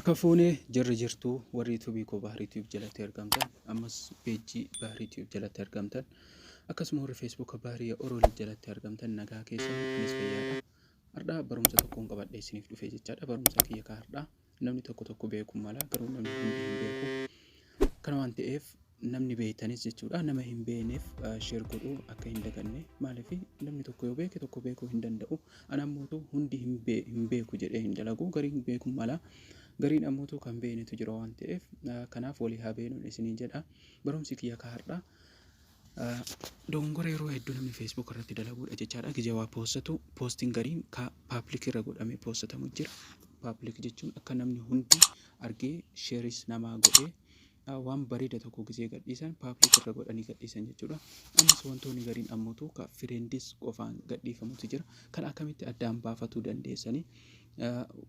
Harka fuunee jirri jirtuu warri yuutuubii koo Baharii Tube jalatti argamtan, ammas peejii Baharii Tube jalatti argamtan, akkasuma warri feesbuuka Baharii Oroolii jalatti argamtan, nagaa keessan? Anis fayyaadha. Har'aa barumsa tokkoon qabadhee isiniif dhufe jechaadha. Barumsa kiyya ka har'aa namni tokko tokko beeku mala, garuu namni hundi hin beeku. Kana waan ta'eef namni beektanis jechuudha, nama hin beekneef share godhuu akka hin daganne. Maaliif? Namni tokko yoo beeke tokko beekuu hin danda'u. Ana ammootu hundi hin beeku jedhee hin dalagu. Gariin beekuu mala. Gariin ammootu kan beeknetu jira waan ta'eef, kanaaf walii haa beenuun isiniin jedha. Barumsi kiyya ka har'aa dogongora yeroo hedduu namni Facebook irratti dalaguudha jechaadha. Gizee waa poostatu, poostiin gariin ka public irra godhamee poostatamu jira. Public jechuun akka namni hundi argee shareis namaa godhee, waan bareeda tokko gizee gadhiisan public irra godhanii gadhiisan jechuudha. Ammas wantoonni gariin ammootu ka friends qofaan gadhiifamutu jira. Kan akkamitti addaan baafatuu dandeessanii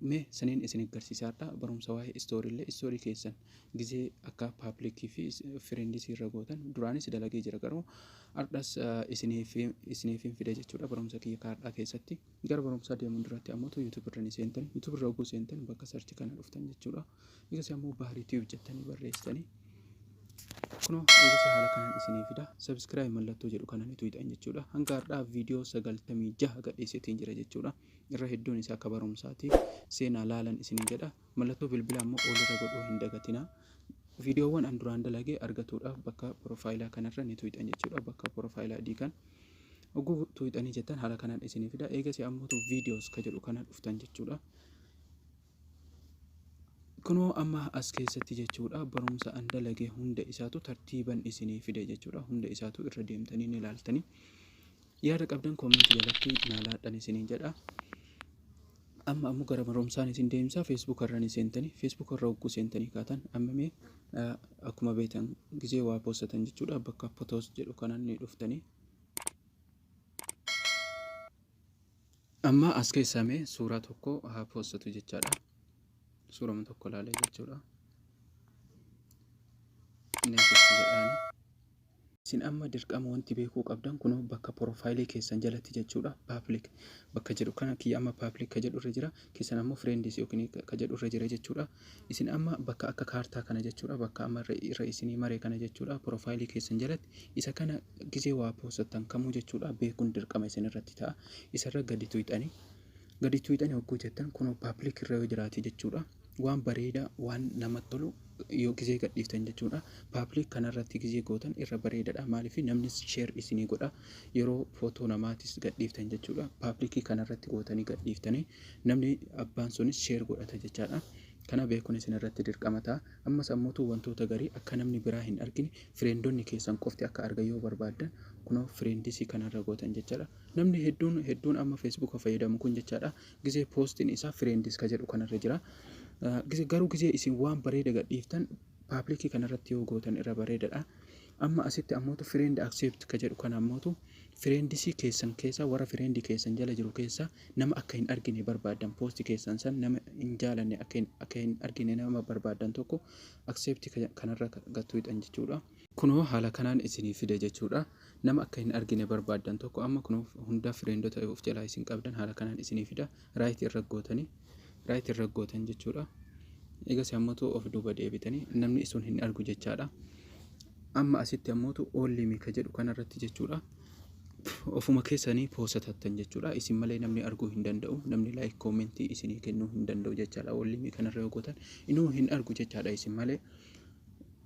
mee saniin isin agarsiisaadha. Barumsa waa'ee story illee, story keessan gizee akka publicii fi friendsii irra gootan duraanis dalagee jira, garuu har'as isiniif fide jechuudha barumsa kiyya kaardhaa keessatti. Gara barumsaa deemuun duratti ammoo YouTube irra ni seentan. YouTube irra oguu seentan bakka search kana dhuftan jechuudha. Egas ammoo Baharii Tube jettanii barreessitanii, kunoo eegas haala kanaan isinii fida. Subscribe mallattoo jedhu kana ni tuqxan jechuudha. Hanga har'aa viidiyoo 96 gadhiiseetiin jira jechuudha. Irra hedduun isaa akka barumsaati, seenaa laalan isinii jedha. Mallattoo bilbilaa immoo olirra godhuu hin dagatinaa. Viidiyoowwan an duraan dalagee argatuudhaaf bakka profileaa kanarra ni tuqxan jechuudha. Bakka profileaa adii kan oguu tuqxanii jettan haala kanaan isinii fida. Eegas ammoo videos ka jedhu kana dhuftan jechuudha. Kunoo amma as keessatti jechuudha, barumsa an dalage hunda isaatu tartiiban isinii fide jechuudha. Hunda isaatu irra deemtanii ni ilaaltanii, yaada qabdan commentii jalatti naa laadhan isiniin jedha. Amma ammoo gara barumsaan isin deemsa. Facebook irra ni seentanii. Facebook irra hogguu seentanii kaatan, amma mee akkuma beektan gizee waa poostatan jechuudha, bakka photos jedhu kanan ni dhuftanii. Amma as keessaa mee suuraa tokko haa poostatu jechaadha. Suurama tokko ilaalee jechuudha. Next jedhaani. Isin amma dirqama wanti beekuu qabdan, kunoo bakka profileii keessan jalatti jechuudha, public bakka jedhu kana, kiyya amma public ka jedhu irra jira, keessan ammoo friends yookiin ka jedhu irra jira jechuudha. Isin amma bakka akka kaartaa kana jechuudha, bakka amma irra isinii maree kana jechuudha, profileii keessan jalatti isa kana gizee waa poostatan kamuu jechuudha, beekuun dirqama isin irratti ta'a. Isarra gadi tuqxanii, gadi tuqxanii hogguu jettan, kunoo public irra yoo jiraate jechuudha, waan bareedaa waan namatti tolu yoo gizee gadhiiftan jechuudha, public kanarratti gizee gootan irra bareedaadha. Maaliif? Namnis share isinii godha. Yeroo footoo namaatis gadhiiftan jechuudha, publicii kanarratti gootanii gadhiiftanii, namni abbaan sunis share godhata jechaadha. Kana beekuun isin irratti dirqama ta'a. Ammas ammootu wantoota garii akka namni biraa hin argine, friendonni keessan qofti akka argan yoo barbaaddan, kunoo friendsii kanarra gootan jechaadha. Namni hedduun hedduun amma Facebooka fayyadamu kun jechaadha, gizee poostiin isaa friends ka jedhu kanarra jira. Garuu gizee isin waan bareeda gadhiiftan publicii kanarratti yoo gootan irra bareedadha. Amma asitti ammootu friend except ka jedhu kana ammootu friendsii keessan keessa, warra friendii keessan jala jiru keessa nama akka hin argine barbaaddan, poostii keessan san nama hin jaalanne akka hin argine nama barbaaddan tokko except kanarra gattuudhan jechuudha. Kunoo haala kanaan isinii fide jechuudha. Nama akka hin argine barbaaddan tokko amma kunoo hunda friendota of jalaa isin qabdan haala kanaan isinii fida. Right irra gootanii, right irra gootan jechuudha. Egas ammootu of duuba deebitanii namni sun hin argu jechaadha. Amma asitti ammootu only me ka jedhu kanarratti jechuudha. Ofuma keessanii poosatattan jechuudha. Isin malee namni arguu hin danda'u. Namni like, commentii isinii kennuu hin danda'u jechaadha. Only me kanarra yoo gootan inuu hin argu jechaadha isin malee.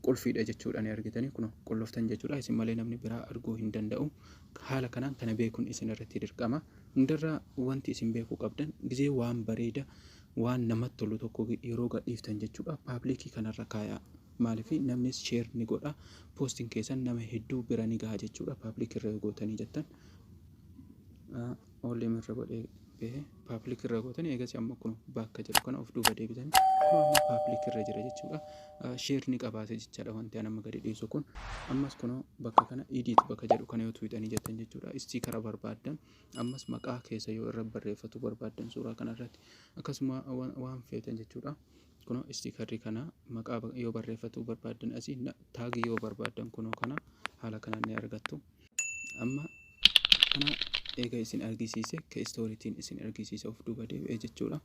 Qulfiidha jechuudha, ni argitanii, kun qulloftan jechuudha. Isin malee namni biraa arguu hin danda'u. Haala kanaan kana beekuun isin irratti dirqama. Hundarra wanti isin beekuu qabdan, gizee waan bareeda waan namatti tolu tokko yeroo gadhiiftan jechuudha, publicii kanarra kaayaa. Maaliif? Namnis share ni godha, poostiin keessan nama hedduu bira ni gaha jechuudha. Public irra yoo gootanii jettan, only me irra godhee bahe, public irra gootanii, eegas amma kun bakka jedhu kana of duuba deebitanii, kun amma public irra jira jechuudha. Share ni qabaate jechaadha wanti an amma gadi dhiisu kun. Ammas kunoo bakka kana edit bakka jedhu kana yoo tuqxanii jettan jechuudha, stickera barbaaddan, ammas maqaa keessa yoo irra barreeffatu barbaaddan suuraa kanarratti, akkasuma waan feetan jechuudha. Kunoo stickerri kana maqaa yoo barreeffatu barbaaddan, asii tagii yoo barbaaddan, kunoo kana haala kanaan ni argattu. Amma kana eega isin argisiise, ka storytiin isin argisiise of duuba deebi'ee jechuudha.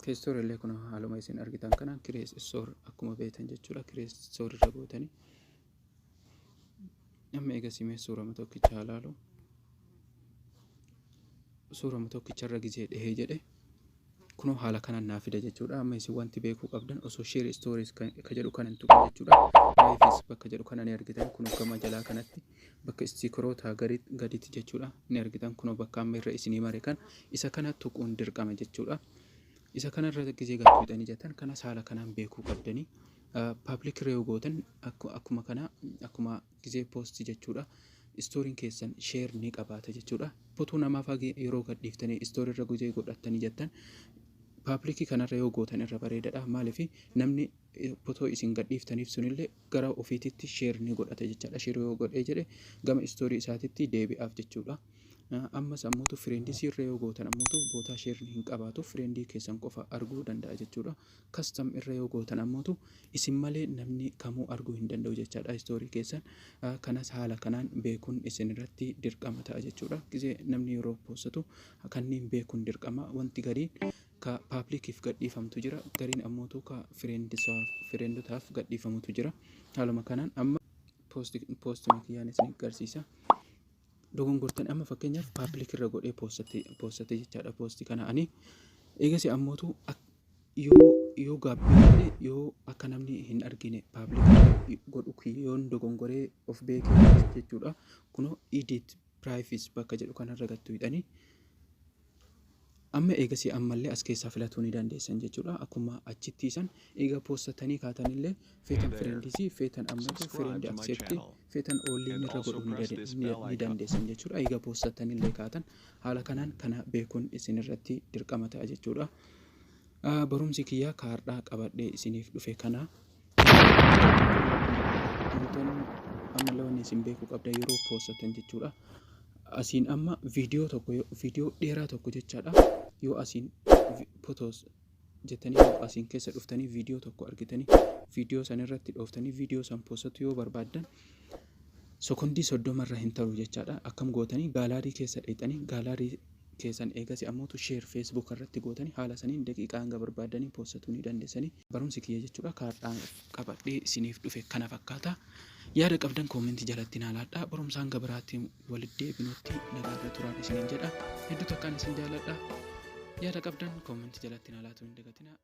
Create story illee kun haaluma isin argitan kana create story akkuma beektan jechuudha. Create story irra gootanii amma eegasii mee suurama tokkicha haa laalu. Suurama tokkicharra gizee dhahee jedhe, kunoo haala kanaan naa fida jechuudha. Amma isin wanti beekuu qabdan osoo share stories ka jedhu kana hin tuqin jechuudha. Lives bakka jedhu kana ni argitan, kunoo gama jalaa kanatti bakka stickeroota gaditti jechuudha ni argitan, kunoo bakka amma irra isinii mare kan isa kana tuquun dirqama jechuudha. Isa kanarra gizee gattuudhanii jettan kanas haala kanaan beekuu qabdanii. Public irra yoo gootan akkuma kana, akkuma gizee post jechuudha. Storyn keessan share ni qabaata jechuudha. Footoo namaa fa'aa yeroo gadhiiftanii story irra gizee godhattanii jettan public kanarra yoo gootan irra bareedaadha. Maaliif? Namni footoo isin gadhiiftaniif sunillee gara ofiititti share ni godhata jechaadha. Share yoo godhee jedhe gama story isaatitti deebi'aaf jechuudha. Ammas ammootu friends irra yoo gootan ammootu bootaa share hin qabaatu, friend keessan qofa arguu danda'a jechuudha. Custom irra yoo gootan ammootu isin malee namni kamuu arguu hin danda'u jechaadha story keessan. Kanas haala kanaan beekuun isin irratti dirqama ta'a jechuudha. Gizee namni yeroo postatu kanneen beekuun dirqama. Wanti gariin ka publiciif gadhiifamtu jira, gariin ammootu ka friendotaaf gadhiifamutu jira. Haaluma kanaan amma postuma kiyyaan isin agarsiisa. Dogongortan amma fakkeenyaaf public irra godhee postate jechaadha post kana ani. Eegasi ammootu yoo gaabbii jedhe, yoo akka namni hin argine public godhu yoon dogongoree of beekee jechuudha. Kunoo edit privacy bakka jedhu kanarra gattu hidhanii amma eegasii ammallee as keessaa filatuu ni dandeessan jechuudha. Akkuma achitti isan eega postatanii kaatanillee feetan friends, feetan ammatu friend except, feetan all irra godhuu ni dandeessan jechuudha. Eega postatanillee kaatan haala kanaan kana beekuun isin irratti dirqama ta'a jechuudha. Barumsi kiyya kaardhaa qabadhee isiniif dhufe kana. Wantoonni ammallee wanni isin beekuu qabdan yeroo postatan jechuudha. Asiin amma viidiyoo tokko, viidiyoo dheeraa tokko jechaadha. Yoo asiin photos jettanii yoo asiin keessa dhuftanii viidiyoo tokko argitanii viidiyoo san irratti dhooftanii viidiyoo san postatu yoo barbaaddan sekondii 30 irra hin ta'u jechaadha. Akkam gootanii? Gallery keessa dheexanii, gallery keessan eegasi ammootu share Facebook irratti gootanii haala saniin daqiiqaa hanga barbaaddanii postatuu ni dandeessanii. Barumsi kiyya jechuudha kaardhaa qabadhee isiniif dhufe kana fakkaata. Yaada qabdan comment jalatti naa laadhaa. Barumsa hanga biraatti walitti deebinutti nagaarra turaan isiniin jedha. Hedduu takkaan isin jaaladha. Yaada qabdan comment jalatti naa laatu hin dagatinaa.